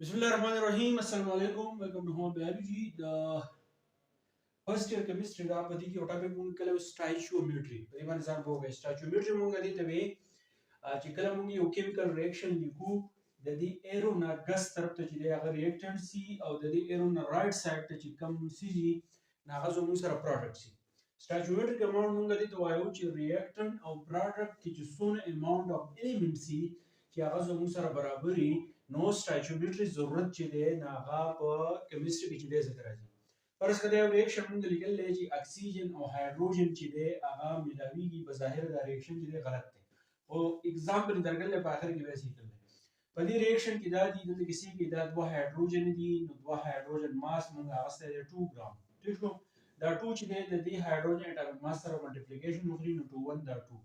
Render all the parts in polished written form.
بسم الله الرحمن الرحیم. السلام علیکم، welcome to home biology. د first year chemistry دا په دې کې یو topic مونږ کله سټایچومیټري، په دې باندې ځان پوه کړئ. سټایچومیټري مونږ دې ته وایي چې کله مونږ یو chemical reaction لیکو، د دې arrow نه ګس طرف ته چې دی هغه reactant سي او د دې arrow نه right side ته چې کوم څیز وي نو هغه زموږ سره product سي. Stoichiometric amount مونږ دې ته وایو چې reactant او product کې چې څونه amount of element سي چې هغه زموږ سره برابري، نو stoichiometry ضرورت چې دی نو هغه په chemistry کې چې دی ذکر راځي. فرض کړه یو reaction مونږ لیکل دی چې اکسیجن او هایدروجن چې دی هغه ملاویږي. په ظاهر دا reaction چې دی غلط دی، خو example درکړل، په آخر کې به لیکل. په دې reaction کې دا دي، دلته کې څه کې دا دوه هایدروجن دي، نو دوه هایدروجن mass مونږ اخیستی دی 2 ګرام، ټیک شو؟ دا 2 چې دی د دې هایدروجن atomic mass سره multiplication وخوري، نو 2 1 دا 2،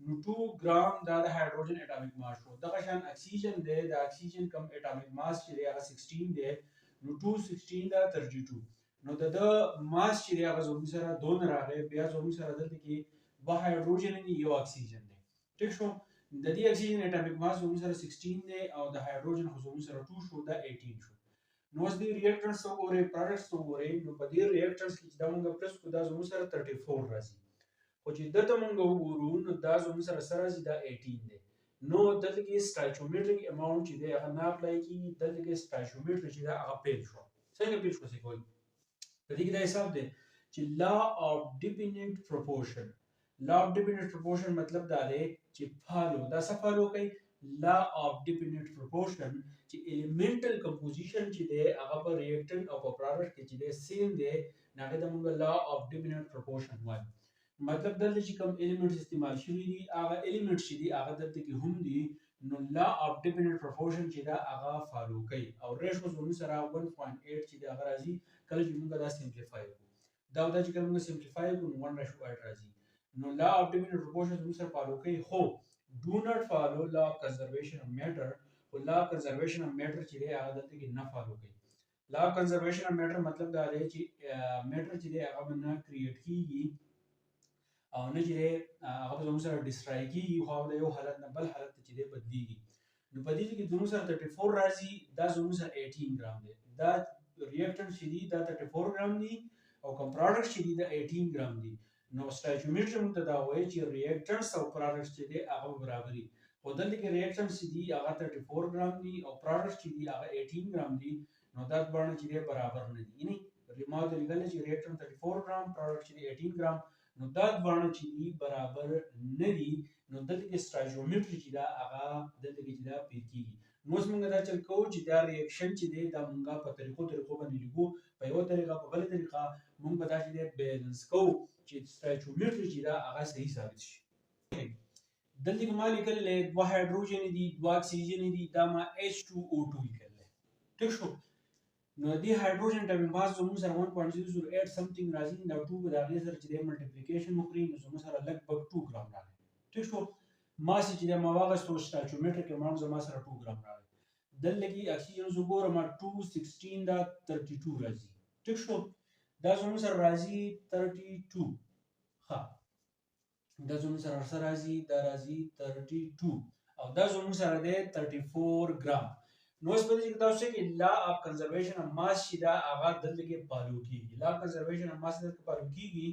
نو 2 ګرام دا د هایدروجن atomic mass شو. دغه شان اکسیجن دی، د اکسیجن کم atomic mass چې دی هغه 16 دی، نو 2 16 دا 32، نو د ده mass چې دی هغه زموږ سره دونه راغی. بیا زموږ سره دلته کې دوه هایدروجن دي، یو اکسیجن دی، ټیک شو؟ د دې اکسیجن atomic mass زموږ سره 16 دی او د هایدروجن خو زموږ سره 2 شو، دا 18 شو. نو اوس دې reactants ته وګورئ، products ته وګورئ. نو په دې reactants کې چې دا مونږ plus کو، دا زموږ سره 34 راځي، خو چې دته مونږ وګورو نو دا زموږ سره سره راځي، دا 18 دی. نو دلته کې stoichiometric amount چې دی هغه نه apply کیږي. دلته کې stoichiometry چې دا هغه پیل شو. څنګه پیل شو؟ څه کوي په دې کې؟ دا حساب دی چې law of definite proportion. Law of definite proportion مطلب دا دی چې follow، دا څه follow کوي؟ Law of definite proportion چې elemental composition چې دی هغه په reactant او په product کې چې دی same دی، نو هغه ته موږ law of definite proportion وایو. مطلب دلته چې کوم elements استعمال شوي دي، هغه elements چې دي هغه دلته کې هم دي، نو law of definite proportion چې دا هغه follow کوي او ratio زموږ سره 1.8 چې دا هغه راځي. کله چې موږ دا simplify کوو، دا دا چې کله موږ simplify کوو نو 1 ratio 8 راځي. نو law of definite proportion زموږ سره follow کوي، خو do not follow law of conservation of matter. خو law of conservation of matter چې دی هغه دلته کې نه follow کوي. Law of conservation of matter مطلب دا دی چې matter چې دی هغه به نه create کیږي او نه چې دی هغه به زموږ سره destroy کیږي، خو هغه د یو حالت نه بل حالت ته چې دی بدلیږي. نو په دې کې زموږ سره 34 راځي، دا زموږ سره 18 ګرام دی. دا reactant چې دي دا 34 ګرام دي او کوم product چې دي دا 18 ګرام دي. نو stoichiometry موږ ته دا وایي چې reactants او products چې دي هغه برابري، خو دلته کې reactants چې دي هغه 34 ګرام دي او products چې دي هغه 18 ګرام دي، نو دا دواړه چې دي برابر نه دي. یعنی ما ته لیکل چې reactant 34 ګرام، product چې دي 18 ګرام، نو دا دواړه چې دي برابر نه دي. نو دلته کې stoichiometry چې دا هغه دلته کې چې دا پیل کیږي. نو اوس موږ دا چل کوو چې دا reaction چې دی دا موږ په طریقو طریقو باندې لیکو، په یوه طریقه، په بله طریقه، موږ به دا چې دی balance کوو چې stoichiometry چې دا هغه صحیح ثابت شي. دلته کې ما لیکل دی دوه هایدروجن دي، دوه اکسیجن دي، دا ما H2O2 لیکل دی، ټیک شو؟ نو دې هایدروجن atomic mass زموږ سره 1.008 something راځي، دا 2 به د هغې سره چې دی multiplication وخوري، نو زموږ سره لږ بګ 2 ګرام راغی، ټیک شو؟ mass چې دی ما واغستو، stoichiometric amount زما سره 2 ګرام راغی. دلته کې اکسیجن زه ګورم، 2 16 دا 32 راځي، ټیک شو؟ دا زموږ سره راځي 32. ښه، دا زموږ سره سره راځي، دا راځي 32 او دا زموږ سره دی 34 ګرام. نو اوس په دې کې تاسو کې law of conservation of mass چې دا هغه دلته کې follow کیږي. Law of conservation of mass دلته follow کیږي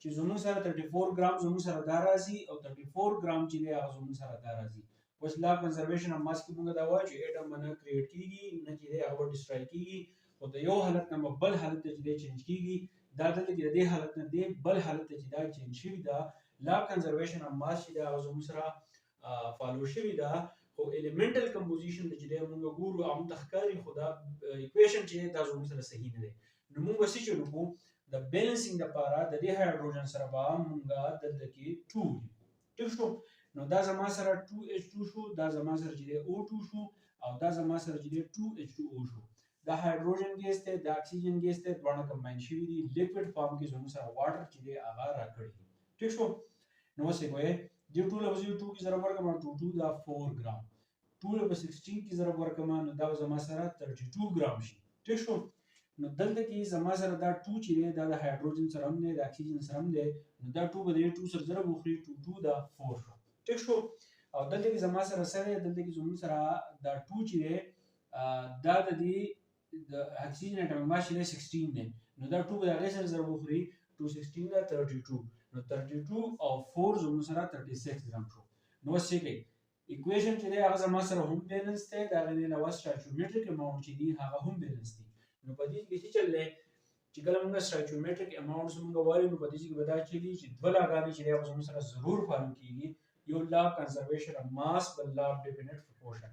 چې زموږ سره 34 ګرام زموږ سره دا راځي او 34 ګرام چې دی هغه زموږ سره دا راځي. اوس law of conservation of mass کې موږ دا وایو چې atom به نه create کیږي، نه چې دی هغه به destroy کیږي، خو د یو حالت نه بل حالت ته چې دی change کیږي. دا دلته کې د دې حالت نه دی بل حالت ته چې دا change شوي ده، law of conservation of mass چې دا هغه زموږ سره follow شوي ده، خو elemental composition چې دی موږ ګورو هغه موږ ته ښکاري، خو دا equation چې دی دا زموږ سره صحیح نه دی. نو موږ به څه چل وکړو؟ د balancing دپاره د دې هایدروجن سره به موږ دلته کې 2 ولیکو، ټیک شو؟ نو دا زما سره 2 H2 شو، دا زما سره چې دی O2 شو او دا زما سره چې دی 2 H2O شو. دا هایدروجن gas دی، دا اکسیجن gas دی، دواړه combine شوي دي، liquid form کې زموږ سره water چې دی هغه راکړي دي، ټیک شو؟ نو اوس یې ګوئ دې ټوله به زه 2 کې ضرب ورکړم، 2 2 دا 4 ګرام، ټوله به 16 کې ضرب ورکړم، نو دا به زما سره 32 ګرام شي، ټیک شو؟ نو دلته کې زما سره دا 2 چې دی دا د هایدروجن سره هم دی، د اکسیجن سره هم دی، نو دا 2 به د 2 سره ضرب وخوري، 2 2 دا 4 شو، ټیک شو؟ او دلته کې زما سره سره دلته کې زموږ سره دا 2 چې دی دا د دې د اکسیجن اټامیک ماس چې دی 16 دی، نو دا 2 به د هغې سره ضرب وخوري، 2 16 دا 32، نو 32 او 4 زموږ سره 36 ګرام شو. نو اوس څه کوي؟ ایکویشن چې دی هغه زما سره هم بیلنس دی، د هغې نه علاوه سټایچومیټریک اماونټ چې دي هغه هم بیلنس دي. نو په دې کې څه چل دی چې کله موږ سټایچومیټریک اماونټس موږ وایو، نو په دې کې به دا چلی چې دوه لاګانې چې دی هغه زموږ سره ضرور فالو کیږي، یو لا اف کنزرویشن اف ماس، بل لا اف ډیفینیټ پروپورشن.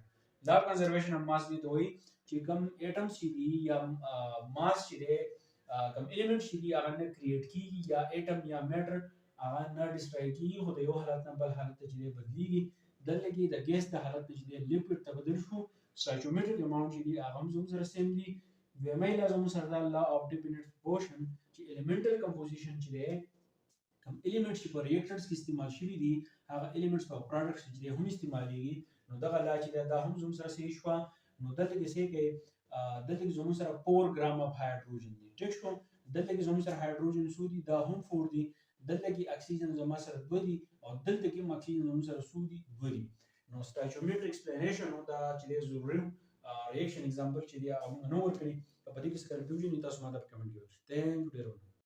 لا اف کنزرویشن اف ماس دې ته وایي چې کوم ایټمز چې دي یا ماس چې دی، کوم ایلیمنټ چې دي هغه نه کریټ کیږي، یا ایټم یا میټر هغه نه ډیسټرای کیږي، خو د یو حالت نه بل حالت ته چې دی بدلیږي. دلته کې د ګیس د حالت نه چې دی لیکوډ ته بدل شو، سټایچومیټریک اماونټ چې دي هغه هم زموږ سره سیم دي. دویمه یې زموږ سره دا لا اف ډیفینیټ پروپورشن چې ایلیمنټل کمپوزیشن چې دی، کوم ایلیمنټس چې په ریاکټنټس کې استعمال شوي دي هغه ایلیمنټس په پروډکټس چې دی هم استعمالیږي. نو دغه لا چې دی دا هم زموږ سره صحیح شوه. نو دلته کې څه کوي؟ دلته کې زموږ سره 4 ګرام اف هایدروجن دي، ټیک شو. دلته کې زموږ سره هایدروجن څو دي؟ دا هم 4 دي. دلته کې اکسیجن زما سره 2 دي او دلته کې هم اکسیجن زموږ سره څو دي؟ 2 دي. نو سټایچومیټریک ایکسپلینیشن دا چې دی ضروري ریاکشن اگزامپل چې دی هغه موږ نه ورکړي. که په دې کې څه کنفیوژن وي تاسو ما ته په کمنټ کې وکړئ. ثانک یو ډېر.